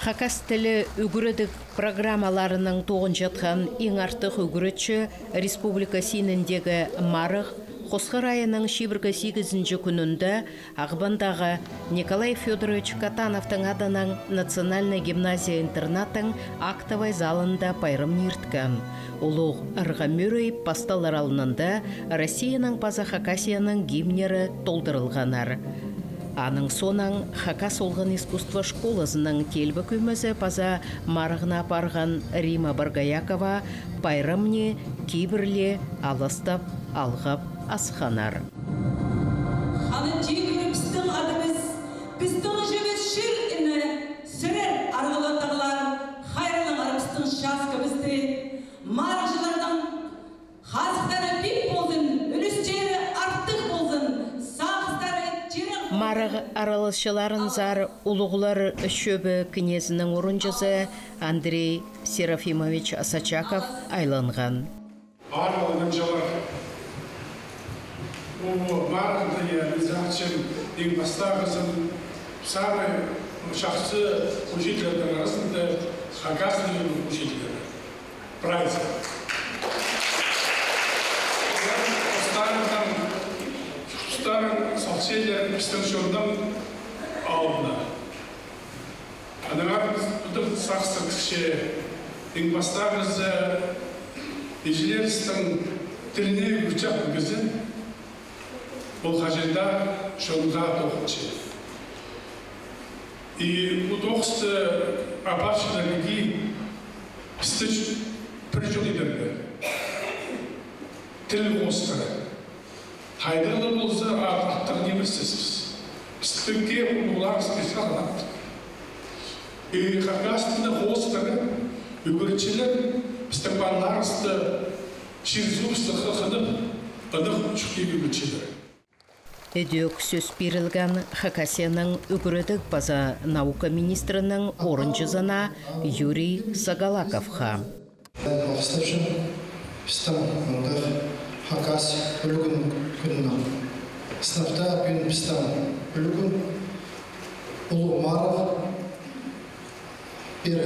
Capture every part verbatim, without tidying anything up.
Хакас тілі ӱгредіг программаларынаң тоғынчатхан иң артых ӱгретчі республика синіндегі марығ хосхыр айының чибіргі сигізінҷі кӱнінде Ағбандағы Николай Фёдорович Катановтың адынаң национальнай гимназия-интернаттың актовай залында пайрамны ирткен. Улуғ ырға-мӧрей пасталар алнында Россияның паза Хакасияның гимннері толдырылғаннар. Аның соонаң Хакас олған искусство школазының теелбек ӧмезі паза марығны апарған Римма Боргоякова пайрамны кибірле аластап алғап асханнар. Ханы тигірі пістің адыбыс, пістің чібіс чир іні, сӱрер арғылы тағлар, хайраллаңар пістің часкабысты, марығҷыларның хазыхтары пик ползын, ӱлӱстері артых ползын, сағыстары тирең. Марығ араласчыларынзар улуғлар чӧбі кнезінің орынҷызы Андрей Серафимович Осачаков айланған. Марығ алғанҷылар. О, марығ, я, мин сағынчам, иң пастағызын, самый чахсы учительлернің аразында хакас тілінің учительлері. Прайзы. Постарынаң, постарынаң салчалар пістің чонның алнына. Аннаңар піс пудук сағыстығ кізі, иң пастағызы, іҷелерістің тіліне ӱгретчең кізі, ол хаҷан даа чонға тоғынча. И пу тоғысты апарчалар іди пісті пір чол идерге. Тіл хоостыра. Хайдағ ла полза, ат-, аттығ нимес сӧс. Пістікке улуғларыбыс пирзе хынап. И хакас тілі хоостыра ӱгретчелер пістің палаларыбысты чир-суубысты хы-, хынып, ынағ чуртирға ӱгретчелер. Ідӧк сӧс пирілген Хакасияның ӱгредіг паза наука министрінің орынҷызына Юрий Сагалаковха. Алғыстапчам пістің мындағ хакас ӱлӱкӱн кӱнінең. Сынап таа пӱӱн пістің ӱлӱкӱн улуғ марығ пеер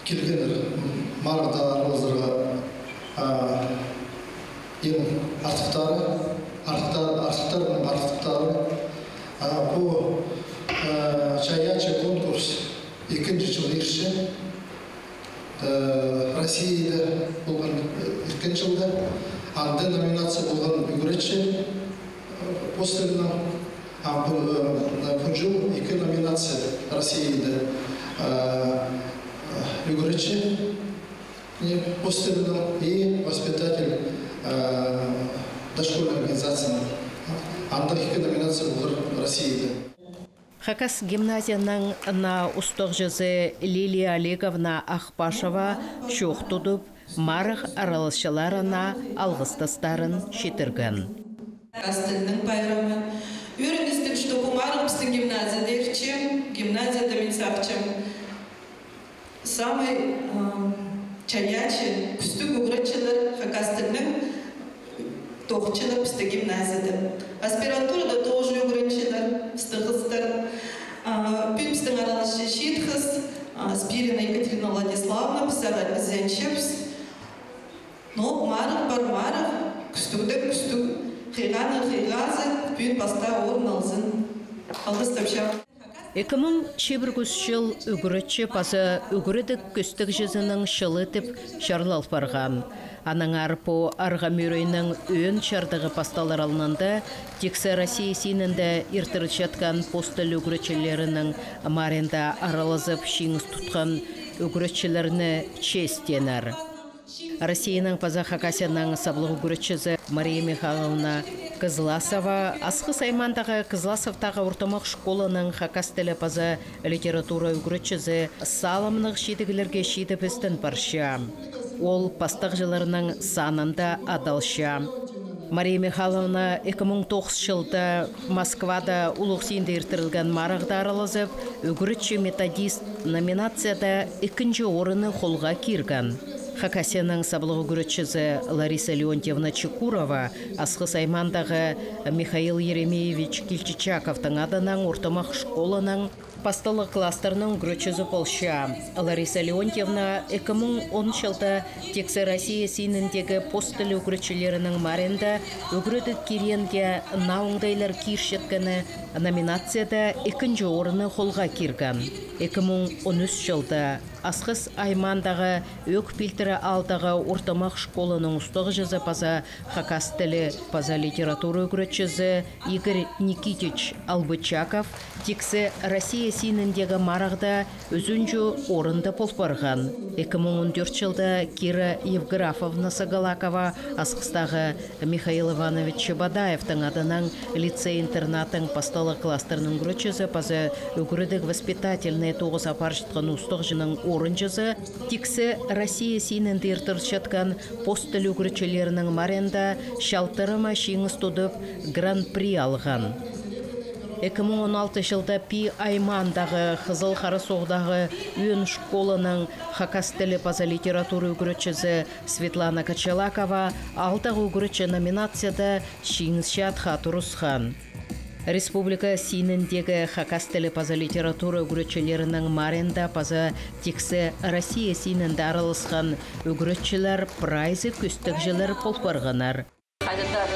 килгеннер марығда аралазарға, а, иң артыхтары, артыхтар-, артыхтарының артыхтары. А, пу, а, чайаачы конкурс ікінҷі чыл иртче. Э, Россияда полған, э, ікінҷі чылда. Анда номинация полған ӱгретчі, э, пос тілінең. А пу, э, пу чыл ікі номинация Россияда, э, ӱгретчі, э, пос тілінең и воспитатель, э, дошкольной организацияның. Анда ікі номинация полар Россияда. Хакас гимназияның наа устағҷызы Лилия Олеговна Ахпашева чоох тудып, марығ араласчыларына алғыстастарын читірген. Хакас тілінің пайрамы. Ӧріністіг, что пу марығ пістің гимназияда иртче, гимназияда мин сағынчам. Самый, ам, чайаачы, кӱстіг ӱгретчілер хакас тілінең тоғынчалар пістің гимназияда. Аспирантурада тоже ӱгренчелер пістің хыстар. А, пӱӱн пістің араласча чиит хыс, а, Спирина Екатерина Владиславовна, піс сағаа ізенчебіс. Но марығ пар марығ, кӱстігдең кӱстіг, хыйғаның хыйғазы пӱӱн пастағы орын алзын. Алғыстапчам. Ікі муң чибіргі ӱс чыл ӱгретчі паза ӱгредіг кӧстегҷізінің чылы тіп чарлал парған. Аннаңар пу ырға-мӧрейнің ӧӧн чардығы пасталар алнында тиксі Россия синінде иртірілчеткен пос тіл ӱгретчілерінің марығында аралазып чиңіс тутхан ӱгретчілерні честееннер. Россияның паза Хакасияның саблығ ӱгретчізі Мария Михайловна Кызласова Асхыс аймаандағы Кызласовтағы ортымах школаның хакас тілі паза литература ӱгретчізі салымнығ чидіглерге читіп істен парча. Ол пастағҷыларның санында адалча. Мария Михайловна ікі муң тоғыс чылда Москвада улуғ синде иртірілген марығда аралазып, ӱгретчі-методист номинацияда ікінҷі орынны холға кирген. Хакасияның саблығ ӱгретчізі Лариса Леонтьевна Чекурова Асхыс аймаандағы Михаил Еремеевич Кильчичаковтың адынаң ортымах школаның Пасталығ класстарның ӱгретчізі полча. Лариса Леонтьевна ікі муң он чылда тиксі Россия синіндегі пос тіл ӱгретчілерінің марығында «Ӱгредіг киреенге наа оңдайлар кирчеткені» номинацияда ікінҷі орынны холға кирген. Ікі муң он ӱс чылда Асхыс аймаандағы Ӧӧк Пилтірі аалдағы ортымах школаның устағҷызы паза хакас тілі паза литература ӱгретчізі Игорь Никитич Албычаков тиксі Россия синіндегі марығда ӱзінҷі орында пол парған. Ікі муң он тӧрт чылда Кира Евграфовна Сагалакова Асхыстағы Михаил Иванович Чебодаевтің адынаң лицей-интернаттың пасталығ класстарның ӱгретчізі паза ӱгредіг-воспитательнай тоғыс апарчатхан устағҷының орынҷызы тиксі Россия синінде иртірілчеткен пос тіл ӱгретчілерінің марығында чалтырама чиңіс тудып, гран-при алған. Ікі муң он алты чылда Пии аймаандағы Хызыл Хара Соғдағы ӧӧн школаның хакас тілі паза литература ӱгретчізі Светлана Кочелакова аалдағы ӱгретчі номинацияда чиңісчі атха турысхан. Республика синіндегі хакас тілі паза литература ӱгретчілерінің марығында паза тиксі Россия синінде араласхан ӱгретчілер прайзы кӧстегҷілер пол парғаннар. Хайдағ-да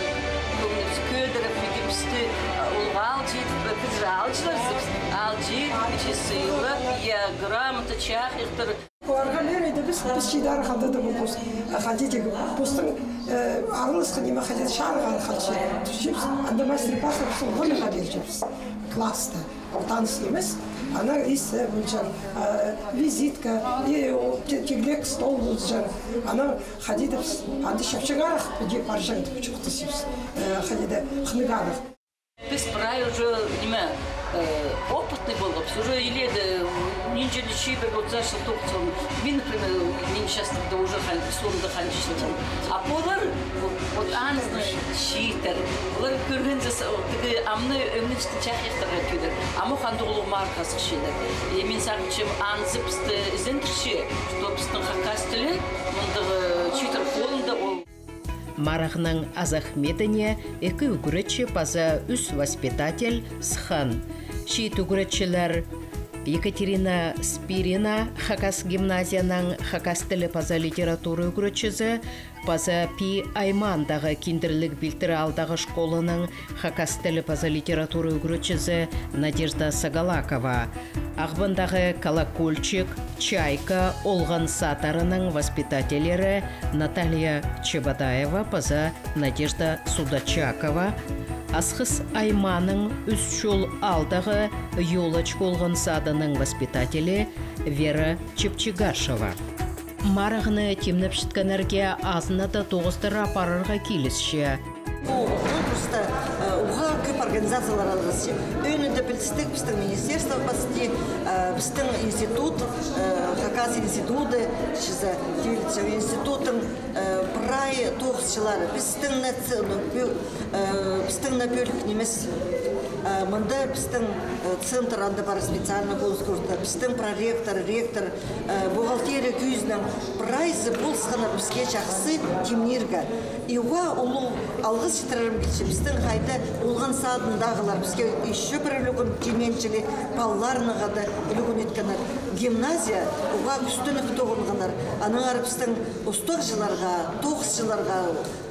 кӧңнібіс кӧдіріп, пісті, а, улуғ аалҷы, піс же аалҷыларбыс, аалҷы, че сыйлап, я, грамота, чахайахтар. Оларға лер иді піс, піс чиит арах анда даа полбаспыс. А хайди дее постың, э, араласхан ниме хайди чарыға халча. Тӱсчебіс, анда мастер-класс піс олғанға пирчебіс. Класста. Ол таныс нимес. Анаң ис, э, полҷаң, э, визитка, и ол те-, тиглек стол полҷаң. Анаң хайди дее піс, анда чапчаңарах, иди парҷаң тіп чоохтасчабыс. Э, хайди дее хынығарах. Піс прай уже, ниме, э, опытный полғабыс, уже иледе, нинҷе-де чибіргі, отыс чыл, тоғызон. Мин, например, мин частығда уже хан-, суғда ханҷыҷам. А полар, вот, вот анызын чииттер. Олар кӧргенде, тігі амны ӧңненчеткен чахайахтарға кӧдір. Амох андағ улуғ марығ хазыхчалар. И мин сағынчам, анзы пісті ізендірче, что пістің хакас тілі, мындағ, э, чииттер холында ол. Марығның азахметіне ікі ӱгретчі паза ӱс воспитатель сыххан. Чиит ӱгретчілер Екатерина Спирина, Хакас гимназияның хакас тілі паза литература ӱгретчізі, паза Пии аймаандағы Киндірліг Пилтірі аалдағы школаның хакас тілі паза литература ӱгретчізі Надежда Сагалакова, Ағбандағы «Колокольчик», «Чайка» олған садтарының воспитательлері Наталья Чебодаева паза Надежда Судачакова, Асхыс аймааның Ӱс Чол аалдағы «Ёлочка» олған садының воспитателі Вера Чепчигашева. Марығны тимнепчеткеннерге азынада тоғыстар апарарға килісче. Пу конкурста, э, уғаа кӧп организациялар араласча. Ӧӧнінде пілдістіг, пістің министерство пасти, э, пістің институт, э, Хакас институты, чізе, Тилче институттың, э, прай тоғысчылары. Пістің не ц-, ну, пӧ-, э, пістің не пӧлік нимес. Э, мында пістің, э, центр анда пар специальный конкурста, пістің проректор, ректор, э, бухгалтерия кӧзінең прайзы полысханнар піске чахсы тимнирге. И уғаа улуғ алғыс читірерім килче. Пістің хайда олған садындағылар піске ещё пір ӱлӱкӱн тимненчелер, палаларынаң хада ӱлӱкӱн иткеннер. Гимназия уғаа кӱстеніп тоғынғаннар. Аннаңар пістің устағҷыларға, тоғысчыларға,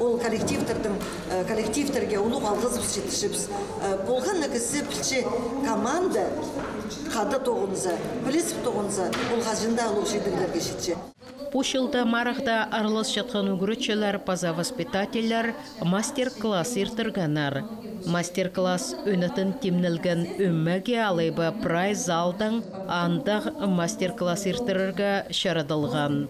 ол коллективтердің, э, коллективтерге улуғ алғызыбыс читірчебіс. Э, полған на кізі пілче, команда хада тоғынза, пілізіп тоғынза, ол хаҷан даа улуғ чидіглерге читче. Пу чылда марығда араласчатхан ӱгретчілер паза воспитательлер мастер-класс иртіргеннер. Мастер-класс ӧнетін тимнелген ӧмеге алай ба прай залдаң андағ мастер-класс иртірерге чарадылған.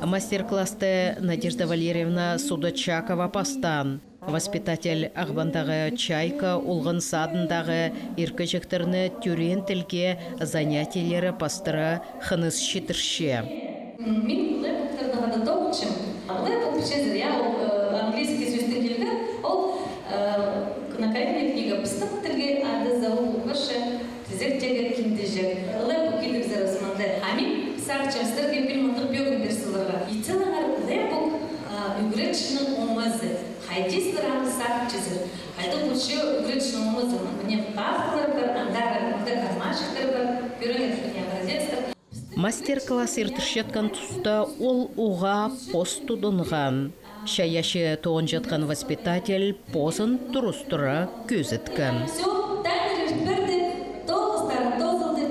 Мастер-классты Надежда Валерьевна Судачакова пастаан. Воспитатель Ағбандағы «Чайка» олған садындағы иркеҷектерні тӧреен тілге занятиелері пастыра хыныс читірче. Мин лэпуктарны хада тоғынчам. Лэпук, пілчезер, я, ол, э, английский сӧстең килген, ол, э, на колени книга пістің тілге, анда за ол орысша тізектегі киндіҷек. Лэпук кидібізербіс мында. А мин сағынчам сірерге піл мындағ пӧгін пир саларға. Итсеңер, лэпук, а, ӱгретчінің омазы. Хайди сірер аны сағынчазар? Айтып, учу ӱгретчінің омазы, мына, папкалар пар, андар мында кармашектер пар, кӧріңер, мына, образецтер. Мастер-класс иртірчеткен туста ол уғаа пос тудынған. Чайаачы тоғынчатхан воспитатель позын турыстыра кӧзіткен. Всё, таймер иртіп пирді, тоғыстарың тоозылды.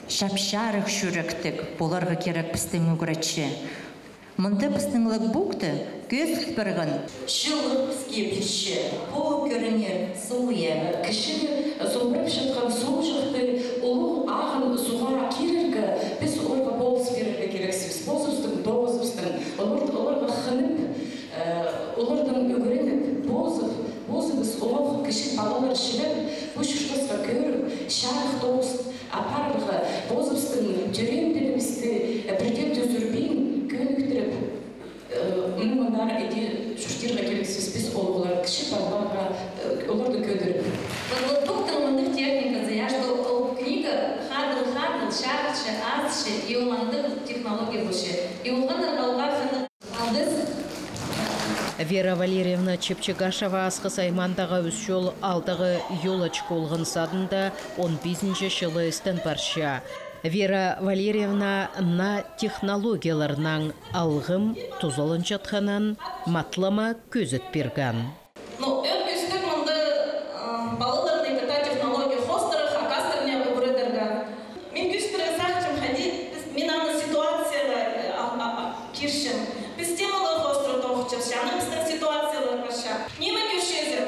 Чап-чарых чӱректіг поларға кирек пістің ӱгретчі. Мында пістің логбукты кӧзіт парған. Чылығ піске пирче, пу кӧріңер, сулуя. Кічіг субырапчатхан суғҷахты улуғ ағын суғара кирерге, піс оларға полыс пирерге кирексібіс. Позыбыстың тоғызыбыстың, олар, оларға хынып, э, олардаң ӱгреніп, позып, позыбыс улуғ кічіг палалар чілеп, пу чуртасха кӧріп, чарых тоғыс апарарға, позыбыстың тӧреен тілібісті, э, пірдее тӱзірбин, кӧніктіріп, э, мынаңар иди чуртирға кирексібіс піс, ол, олар кічіг палаларға, э, оларды кӧдіріп. Вот, вот логбуктың мындағ техниказы, я, что ол книга хадыл-хадыл, чарыхча, азыпча, и ол андағ технология полча. И олғаннарға, оларға хынығ. Вера Валерьевна Чепчегашева Асхыс аймаандағы Ӱс Чол аалдағы «Ёлочка» олған садында он пизінҷі чылы істен парча. Вера Валерьевна наа технологияларнаң алғым тузаланчатханын матлама кӧзіт пирген. Ну, ӧӧн кӧстег мында, а, палаларны итте технология хоостыра хакас тіліне ӱгредерге. Мин кӧзідерге сағынчам, хайди, піс, мин аны ситуацияға, э, а, а, а, кирчем. Піс темалар хоостыра тоғынчабыс, анаң пістің ситуациялар парча. Ниме кӧрчезер?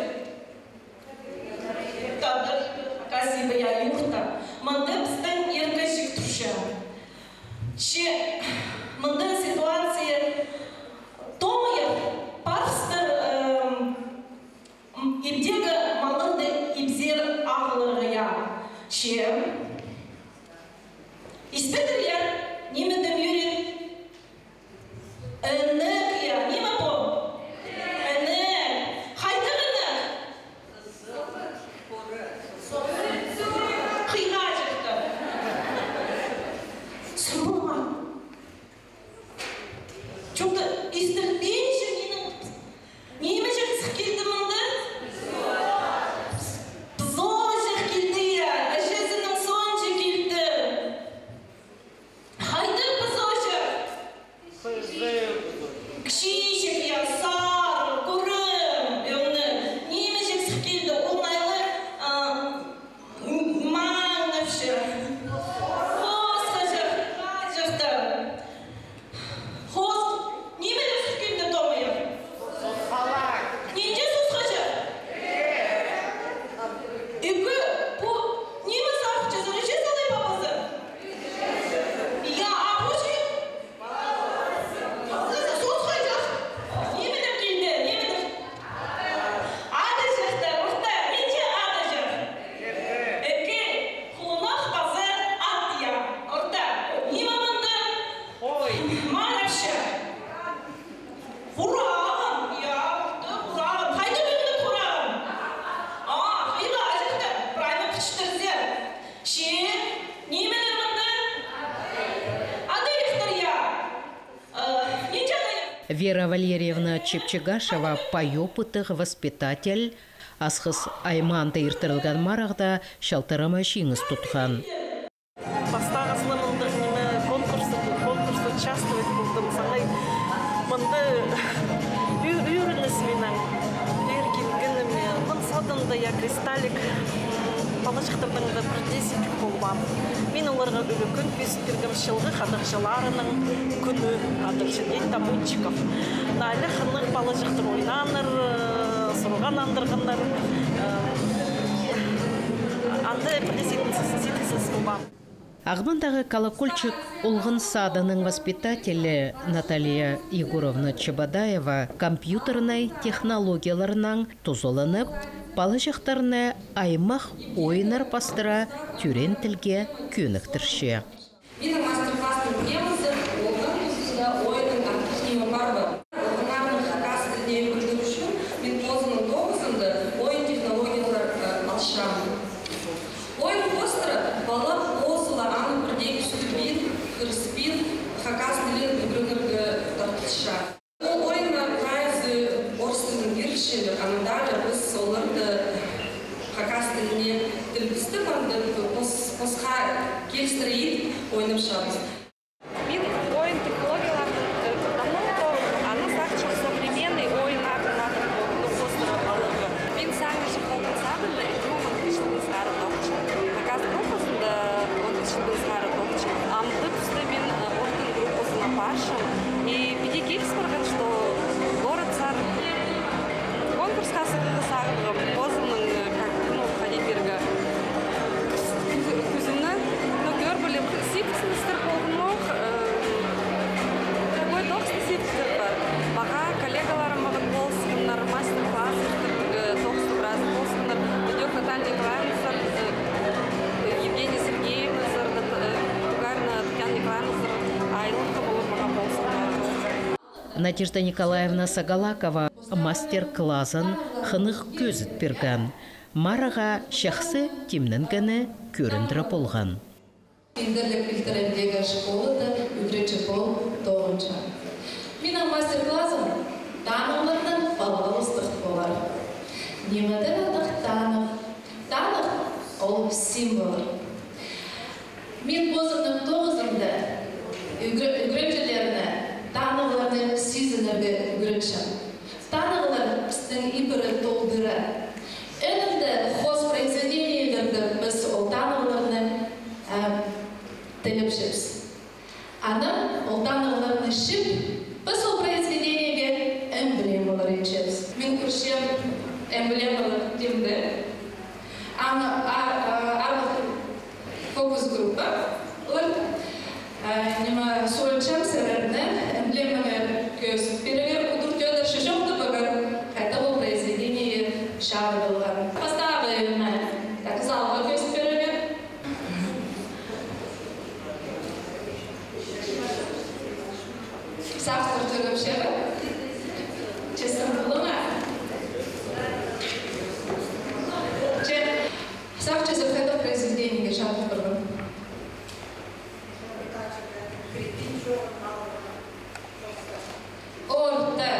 Тадар, хакас иб, я, юртта. Мында пістің ир-кізі чіт турча. Че мында ситуация томайах, парыстар, эм, ибдегі малларны ибзер ағыларға, я. Че испедір, я, ниме дее ӱгрен. Інек, я, ниме пу? Інек. Хайдағ інек? Хыйға чыхты. Сыбылма. Чоохты истілбинче, ниме, ниме чох сых килді мында? Пызоочах килді, я, іҷезінің соонҷа килді. Хайдағ пызоочах? Кічіҷек, я, сарығ, кӱрең, ӧңі. Ниме чох сых килді, ол найлы, а, м-, маңнапча. Хосхаҷах, чахта. Хос, ниме чох сых килді, томайах? Нинҷе сосхаҷах? Ікі, пу, ниме сағынчазар, іҷе салай пабазар? Я, а пу чи? Сосхаҷах. Ниме дее килді, ниме дее. Адаҷахтар, орта, нинҷе адаҷах? Ікі, хонах паза ат, я. Орта, ниме мында? Ой. Маңнапча. Хурағым, я, мында хурағым. Хайдағ ӧңніг хурағым? А, хыйға чыхты, прайны пічіктірзе. Че, нимелер мында? Адайыхтар, я. Э, нинҷе адайых? Вера Валерьевна Чепчегашева пай опыттығ воспитатель, Асхыс аймаанда иртірілген марығда чалтырама чиңіс тутхан. Пастағызын мындағ ниме конкурс, конкурс участвовать полдым. Саңай мында ӱ-, ӱгреніс минің. Пеер килгеніме, мин садында, я, кристаллик, м, палаҷахтарнаң даа пірдее сидік полбаам. Мин оларға ӱлӱкӱн кӧзіт пиргем, чылғы хадағҷыларының кӱні, хадағҷы, День табунчиков. Наа ла хынығ палаҷахтар ойнааннар, э, сурған андырғаннар, э, анда пірдее сидік, сидіксіс полбаам. Ағбандағы «Колокольчик» олған садының воспитателі Наталья Егоровна Чебодаева компьютернай технологияларнаң тузаланып, палаҷахтарны аймах ойыннар пастыра тӧреен тілге кӧніктірче. Минің мастер-класстың темазы олған, осында ойынның артых ниме пар ба. Олғаннарны хакас тіліне ӱгренер ӱчӱн мин позымның тоғызымда ойын технологиялар, э, алчам. Ойын хоостыра пала позы ла аны пірдее кӱстебин, кіріспин, хакас тілін ӱгренерге тартылча. Ол ойыннар прай Строит ойнапчабыс. Мин ойын технологияларын, э, давно тоғынғам, аны сағынчам современный ойыннарны, ну, хоостыра аларға. Мин сағынчам, ол сағында, ікізі он ӱс чылдаң сығара тоғынчам. Хакас группазында он ӱс чылдаң сығара тоғынчам. Амды туста мин, э, ортын группазына парчам. И піди киліс парған, что городсар конкурсха сығарға сағынғам. Позымның, э, как, ну, хайди пирерге, кӱзімні, ну, кӧр пілем, сибіксіністер полған ох, э, такой тоғыс сибіксіністер пар. Мағаа коллегаларым мағат полысханнар, мастер-класс, э, тоғыс разы полысханнар. Идӧк Наталья Николаевназар, э, Евгения Сергеевназар, э, Тугарина Татьяна Николаевназар, айлығ полар мағаа полысханнар. Надежда Николаевна Сагалакова мастер-клазын хынығ кӧзіт пирген. Марығға чахсы тимненгені кӧріндіре полған. Индірлік пилтіріндегі школада ӱгретчі пол тоғынчам. Минің мастер-клазым танығларнаң палғалыстығ полар. Нимедең андағ танығ? Танығ ол символ. Мин позымның тоғызымда ӱгре-, ӱгренҷілерні танығларны сизінерге ӱгретчем. Танығлар пістің ибіре толдыра. Ӧӧнінде хоос произведениелерде піс ол танығларны, э, тілепчебіс. Анаң ол танығларны чіп, піс ол произведениеге эмблемалар итчебіс. Мин кӧрчем эмблемалар тимде. Аны а-, а-, аны фокус-группа. Олар, а, ниме, сурынчам сірерні, эмблеманы кӧзіт пиріңер, удур тӧдір чоохтап пиріңер, хайда ол произведение чарыдылған. Пастағы, ниме, так, залға кӧзіт пиріңер. Сағыстар тӧріп чӧріп, честен полыңар. Че, сағынчазар, хайда произведениеге чарыдып парған? Орта,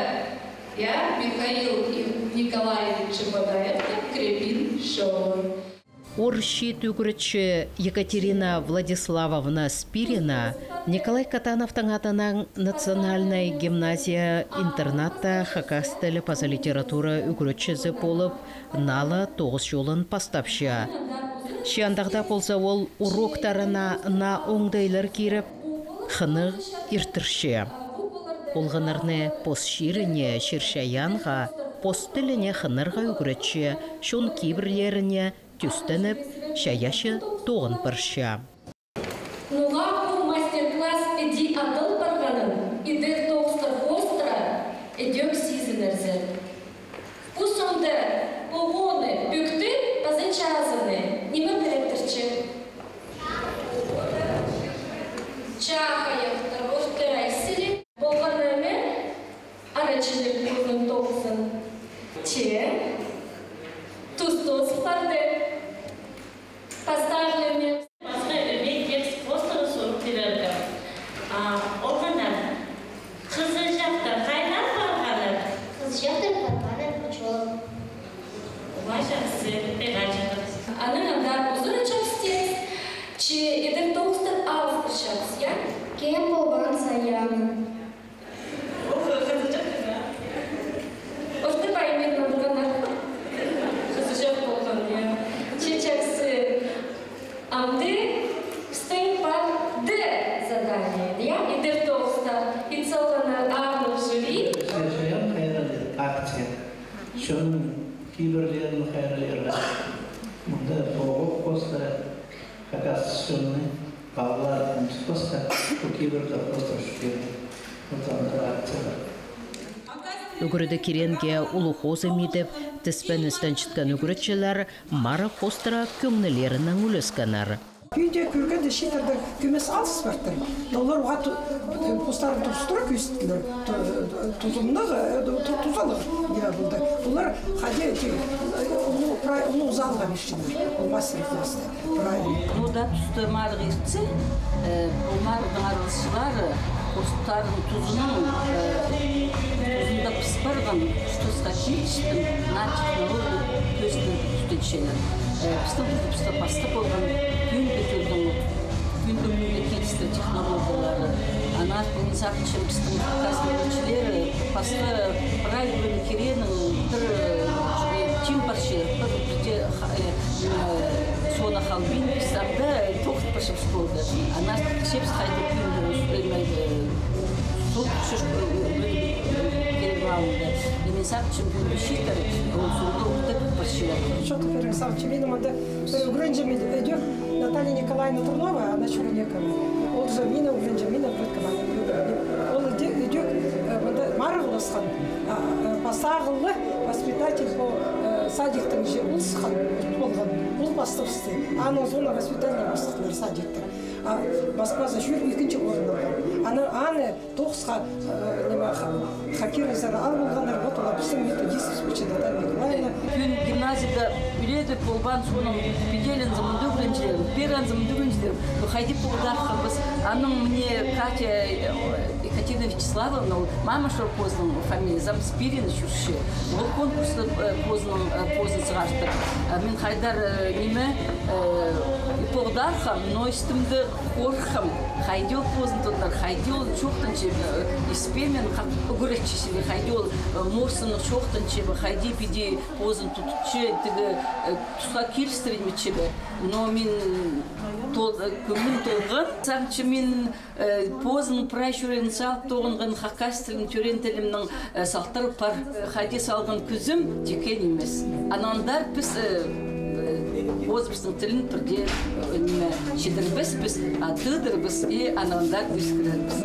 я, Михаил Николаевич Чебодаевтың «Крепин чоғыр». Ор чиит ӱгретчі Екатерина Владиславовна Спирина Николай Катановтың адынаң национальнай гимназия-интернатта хакас тілі паза литература ӱгретчізі полып, наа ла тоғыс чолын пастапча. Че андағ даа полза, ол уроктарына наа оңдайлар киріп, хынығ иртірче. Олғаннарны пос чиріне, чир-чайаанға, пос тіліне хынарға ӱгретче, чон кибірлеріне тӧстеніп, чайаачы тоғын парча. Ноға пу мастер-класс іди адал парғанын идер тоғыстар хоостыра ідӧк сизінерзер. Пу соонда погоны, пӧкті паза чазыны ниме пілдірче? Чахайахтар, орта айсили. Полған ниме, арачылығ кӱннің тоғызын. Че, тус-тус парды. Пастағлығ ниме. Пасха ӧме текст хоостыра сурып пирерге. А, олғаннар, хызыҷахтар хайдар парғаннар? Хызыҷахтар парғаннар пу чол. Уғаа чахсы, пеер чахсы. Анаң анда узаратчабыс текст, че идер тоғыстар алыстырчабыс, я? Кем полған Саяны? Ол хызыҷах, я? Орта пай мин андағ хызыҷах полған, я. Че чахсы. Амды пістің пар Д задание, я, идер тоғыстар. Ит салғаннар аарлығ жюри. Чайаан хайраллир акция. Чонның кибірлерін хайраллирға. Мында погох хоостыра, хакас чонны, палғаларын тутпасха, пу кибірді хоостыра чӧрче. Вот андағ акциялар. Ӱгредіг киреенге улуғ хозым идіп, тіспен істенчеткен ӱгретчілер марығ хоостыра кӧңнілерінең ӱлескеннер. Ӱйде кӧргенде, чииттерде кӧмес алыс партыр. Олар уғаа ту-, постарын турыстыра кӧзіттілер. Ту-, тузымнығ, э, ту-, ту-, тузалығ, я, полды. Олар хайди, э, улуғ, прай, улуғ залға пирчелер. Ол мастер-класста. Правильно. Ну да, туста марығ иртсе, э, ол марығның араласчылары постарын тузының, э, тузында пыс парған, что статистиктің, на технологию, то есть, э, тустынчалар. Э, пістің, пістің пасты полған, пӱӱнгі тӧрдің, Кӱн кӱнге килісті технологиялары. Анаң пу сағынчам, пістің хакас тілчілері пасха прай пірее-пірее, э, тиң парча, пір, пірдее ха-, э, э, соны халбин, піс анда тоғынып парчабыс полды. Анаң кічебіс хайди кӱн, э, э, сол кӱс, э, э, э, киліп алынды. И мин сағынчам, пӱӱнгі чииттер ол соонда орта кӧп парча. Чоохтап пирем, сағынчам, минің мында пір ӱгренҷім ідӧк, Наталья Николаевна Трунова, ана Чугунекова. Ол же минің ӱгренҷім, минің предком, ана ӱгренҷім. Ол ідӧк, ідӧк, э, мында марығласхан, а, э, пастағылы воспитатель по, э, садиктің же улысхан полған. Ол пастабысты. Аның соонда воспитательнай пастағлар садиктің. А Москвазар чӧр ікінҷі орын алған. Аны, аны тоғысха, э, ниме, ха-, хакирназар ал полғаннар, вот олар пістің методистіміс полча, Наталья Николаевна. Кӱн гимназияда ӱледік, полбаан, соонаң піди алынза мындағ ӱгренҷілерім, пеер алынза мындағ ӱгренҷілерім. Ну, хайди полархабыс. Анаң мына Катя, э, Екатерина Вячеславовна, ол Мамышева позының фамилиязы, ам Спирина чӧрче. Ол конкурста, э, позының, э, позын сығарча. Э, мин хайдар, э, ниме, э, и полархам, но истімде хорыххам, хайди ол позын тудынар, хайди ол чоохтанча, э, испеемен, хак ӱгретчізі, хайди ол, э, морсыны чоохтанча, хайди піди позын тутча, тігі, э, тусха килістірче. Но мин тол-, э, кӧңнім толған. Сағынчам, мин, э, позының прай чӱрегін салып тоғынған хакас тілін, тӧреен тілімнің, э, салтары пар. Хайди салған кӱзім тикке нимес. Анаңар піс, э, э, позыбыстың тілін пірдее, э, ниме, чідірбеспіс, а тыыдырбыс и анаңар ӧскірербіс.